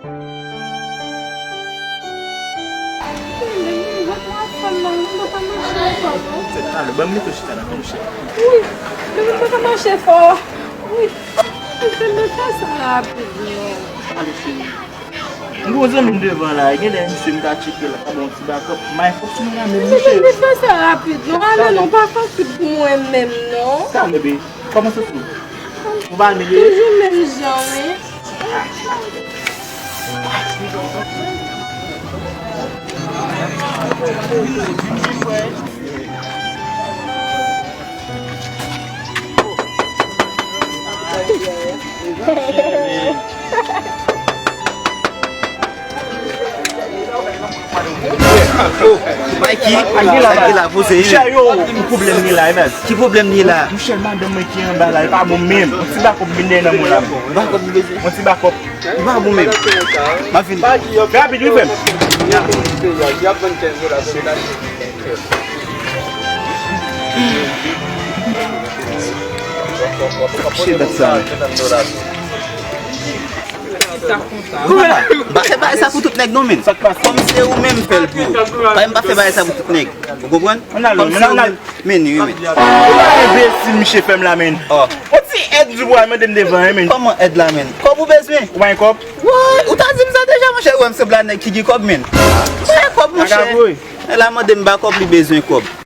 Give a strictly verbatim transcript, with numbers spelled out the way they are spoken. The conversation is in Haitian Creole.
Wi, men m pa ka mache fò. Wi, m fè sa rapid non. M gon zanmi m devan la, genlè misye m ka tcheke la, ka ba yon ti bakòp. May fòk si nou la menm, misye. Misye, fè sa rapid non. Ale non, pa fè tout pou mwen menm non. Sa, bebe. Kòman se sou? Ou pa anile? Toujou menm jan, wi. Mikey, sa ki la poze, wi. Monchè, yo, yon pwoblèm gen la, wi, baz. Ki pwoblèm gen la? Monchè, madanm mwen ki anba la, li pa bon menm. Yon ti bakòp vin dèyè nan mwen la. Bakòp li bezwen? Yon ti bakòp. Li pa bon menm. M ap vini. Rapid, wi, frè m. Chè dat sa. Papa, m pa fè bagay sa pou tout nèg non, menn. Sa k pase? Kòm se ou menm fè l pou ou. Pa, m pa fè bagay sa pou tout nèg. Ou konprann? Ann al, ann al. Menn, wi, menn. Ou pa enbesil misye fè m la, menn. Oh. Yon ti èd di pou al mande m devan, hein, menn. Kòman èd la, menn? Kòb ou bezwen? Ou pa gen kòb? Woy, ou ta di m sa deja, monchè. Ou wè m sanble a nèg ki gen kòb, menn. Ou pa gen kòb, monchè. Nèg la mande m ba kòb, li bezwen kòb.